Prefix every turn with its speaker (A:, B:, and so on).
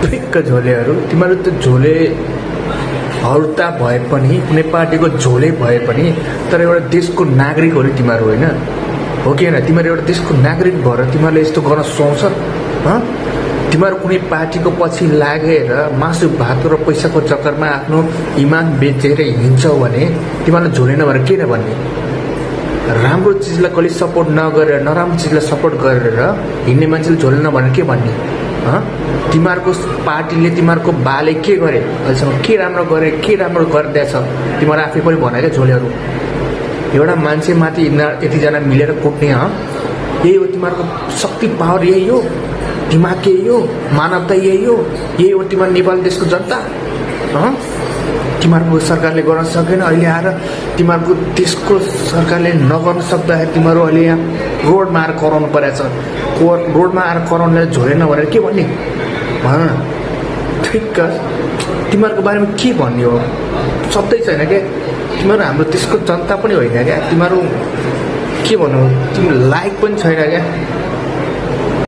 A: ठिक्क झोलेहरू तिमीहरू त झोले हौता भए पनि कुनै पार्टीको झोले भए पनि तर एउटा देशको नागरिक हो नि तिमीहरू होइन हो कि होइन तिमीहरू एउटा देशको नागरिक भएर तिमीहरूले यस्तो गर्न सुहाउँछ तिमीहरू कुनै पार्टीको पछि लागेर मासु भात र पैसाको चक्करमा आफ्नो इमान बेचेर हिँड्छौ भने तिमीहरूलाई झोले नभएर के न भन्ने राम्रो चिजलाई कहिले सपोर्ट नगरेर नराम्रो चिजलाई सपोर्ट गरेर हिँड्ने मान्छेले झोले नभनेर के भन्ने तिमीहरूको पार्टीले तिमीहरूको बाले के गरे अहिलेसम्म के राम्रो गरे के राम्रो गरिदिएछ तिमीहरू आफै पनि भन क्या झोलेहरू एउटा मान्छे माथि यतिजना मिलेर कुट्ने यही हो तिमीहरूको शक्ति पावर यही हो दिमाग यही हो मानवता यही हो तिमीहरू नेपाली देशको जनता तिमीहरूको सरकारले गर्न सकेन अहिले आएर तिमीहरूको देशको सरकारले नगर्न सक्दाखेरि तिमीहरू अहिले यहाँ रोडमा आएर कराउनु परेछ रोडमा आएर कराउनुलाई झोले नभनेर के भन्ने भन न ठिक्क तिमीहरूको बारेमा के भन्ने हो शब्दै छैन क्या तिमीहरू हाम्रो देशको जनता पनि होइन क्या तिमीहरू के भन्नु तिम्रो लायक पनि छैन क्या